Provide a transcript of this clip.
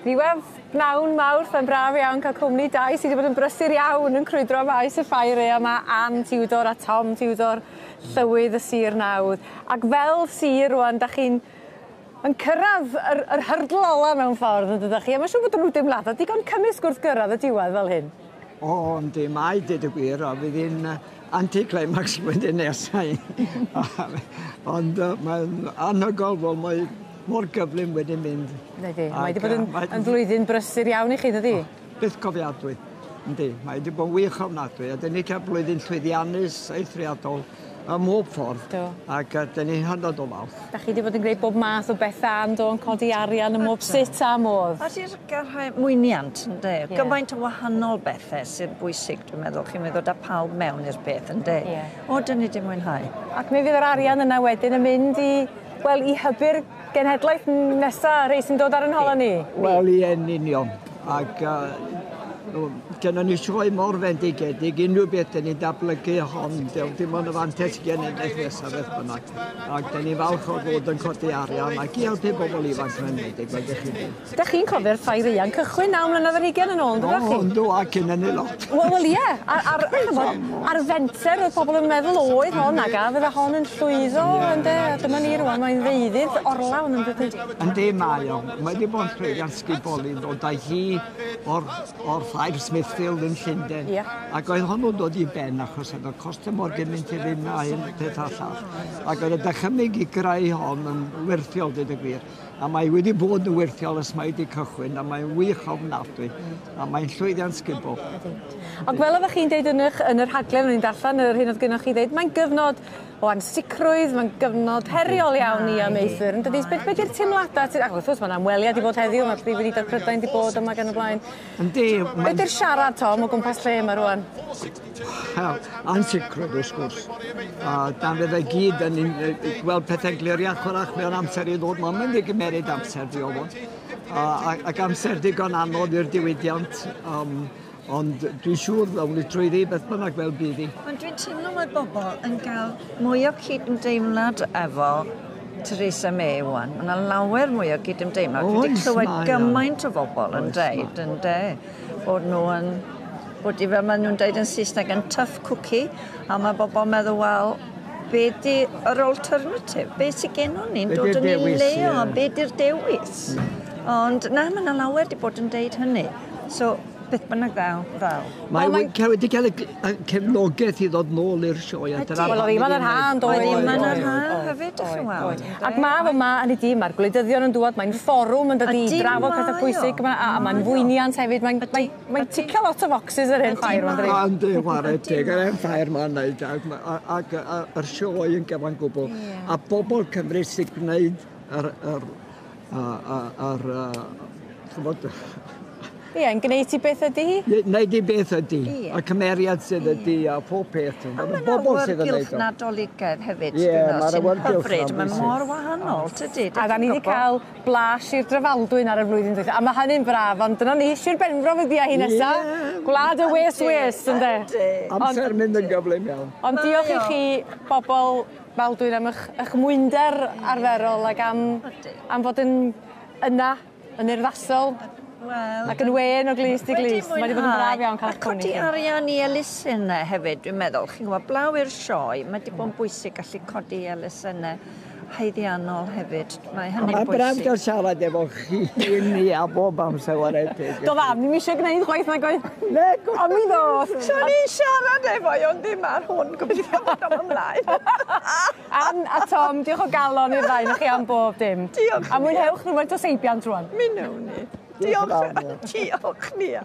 Ddiwedd pnawn Mawrth, mae'n braf iawn cael cwmni dau sydd wedi bod yn brysur iawn yn crwydro maes y ffair aeaf 'ma, Ann Tudor a Tom Tudor, llywydd y sir nawdd. Ac fel sir rŵan, 'dach chi'n yn cyrraedd yr hurdle ola mewn ffordd, yn dydych chi? A mae'n siŵr bod rhyw deimladau digon cymysg wrth gyrraedd y diwedd fel hyn. O, yndi, mae, dweud y gwir, a fydd hi'n anticlimax blwyddyn nesau. Ond mae'n anhygoel fel mae mor gyflym wedi mynd. Ydy, mae wedi bod yn flwyddyn brysur iawn i chi, dydy? Byth cofiadwy, yndi. Mae wedi bod yn wych ofnadwy, a dyn ni cael blwyddyn llwyddiannus, eithriadol, ym mhob ffordd. Do. Ac dyn ni hynod o falch. Da chi wedi bod yn gwneud bob math o bethau yn do, yn codi arian ym mhob sut a modd. A sy'n gael rhai mwyniant, ynde? Yeah. Gymaint o wahanol bethau sy'n bwysig, dwi'n meddwl. Chi'n meddwl da pawb mewn i'r beth, ynde? Yeah. O, dyn ni wedi mwynhau. Ac mi fydd yr arian yna wedyn yn mynd i, wel, i hybu'r genhedlaeth nesa, rhai sy'n dod ar yn hola ni. Wel, ie, yn union. Ac gennym ni sioe mor fendigedig, unrhyw beth dyn ni'n datblygu hon, dim ond y fantais genedlaeth nesaf beth bynnag. Ac dyn ni'n falch o fod yn codi arian ac i helpu bobl ifanc yn enwedig, fel dych chi'n dweud. Dych chi'n cofio'r ffair aeaf cychwyn 29 yn ôl, yn dydych chi? O, yndw, ac yn ennill lot. Wel, ie, ar fenter oedd pobl yn meddwl oedd hon ac a fydde hon yn llwyddo, ynde? A dyma ni rwan, mae'n ddeuddydd orlawn, yn dydy? Yndi, mae o. Mae wedi bod yn llwyddiant sgubol i ddod â hi o'r ffair Smithfield yn Llundain. Yeah. Ac oedd hwnnw'n dod i ben achos oedd y costau mor gymaint i hyn a hyn peth a llall. Ac oedd y dychymyg i greu hon yn wyrthiol, dweud y gwir. A mae wedi bod yn wyrthiol ers mae wedi cychwyn, a mae'n wych ofnadwy. A mae'n llwyddiant sgubol. Ac fel oeddech chi'n deud yn y rhaglen, o'n i'n darllen yr hyn oedd gennych chi ddeud, mae'n gyfnod o ansicrwydd, mae'n gyfnod heriol iawn i amaethwyr, yn dydi? Be di'r teimladau? Ac wrth gwrs, mae'n amweliad i fod heddiw, mae'r Prif Weinidog Prydain wedi bod yma gan y blaen. Yndi. Be di'r siarad, Tom, o gwmpas lle yma rwan? Ansicrwydd, wrth gwrs. A dan fydd e gyd yn gweld pethau'n gliriach chwrach mewn amser i ddod. Mae'n mynd i gymeryd amser, di ofod. Ac amser digon anodd i'r diwydiant. Ond dwi'n siŵr ddawn ni trwyddi beth bynnag fel bydd hi. Ond dwi'n teimlo mae bobl yn cael mwy o cydymdeimlad efo Theresa May wan. Mae yna lawer mwy o gydymdeimlad. Dwi wedi clywed gymaint o bobl yn deud, yn de, bod nhw yn, bod i fel maen nhw'n deud yn Saesneg, yn tough cookie, a mae bobl yn meddwl, wel, be di yr alternative? Be sydd gennon ni'n dod yn ei le o? Be di'r dewis? Ond na, mae yna lawer wedi bod yn deud hynny. So, beth bynnag ddaw. Mae wedi cael y cefnogaeth i ddod nôl i'r sioe. Wel, oedd hi yn yr ha, yn doedd? Oedd hi yn yr ha hefyd, ydych chi'n weld. Ac mae fe yma yn ei dîm, mae'r gwleidyddion yn dŵad, mae'n fforwm yn dod i drafod pethau pwysig, a mae'n fwyniant hefyd, mae'n ticio lot o foxes yr hen ffair ma'n dweud. Yndi, chwarae teg, yr hen ffair ma'n neud, ac yr sioe yn gyfan gwbl. A bobl Cymru sy'n gwneud yr Ie, yn gwneud ti beth ydy hi? Wneud i beth ydy, y cymeriad sydd ydy, a pob peth. A mae'n awyrgylch Nadoligaidd hefyd, sy'n hyfryd, mae mor wahanol, tydi? A da ni wedi cael blas i'r Drefaldwyn ar y flwyddyn dwytha, a mae hynny'n braf, ond dyna ni, Sir Benfro fydd hi nesa, gwlad y wes wes, ynde? Amser mynd yn gyflym iawn. Ond diolch i chi, bobl Faldwyn, am eich mwynder arferol ac am fod yn yna, yn urddasol. Wel, ac yn wen o glust i glust. Mae wedi bod yn braf iawn cael eich cwmni. A codi arian i elusennau hefyd, dwi'n meddwl. Chi'n gwybod, blaw i'r sioe, mae wedi bod yn bwysig gallu codi elusennau haeddiannol hefyd. Mae hynny'n bwysig. Mae'n braf cael siarad efo chi ni a bob amser chwarae teg. Do fam, ni'n eisiau gwneud chwaith na gwaith. Ne, ond mi ddoth. So ni'n siarad efo i, ond ddim ar hwn, gobeithio bod o'n ymlaen. Ann a Tom, diolch o galon i'r ddau chi am bob dim. Diolch. A mwynhewch rhywfaint o seibiant rwan. Mi wnawn ni. Diolch, diolch, Nia.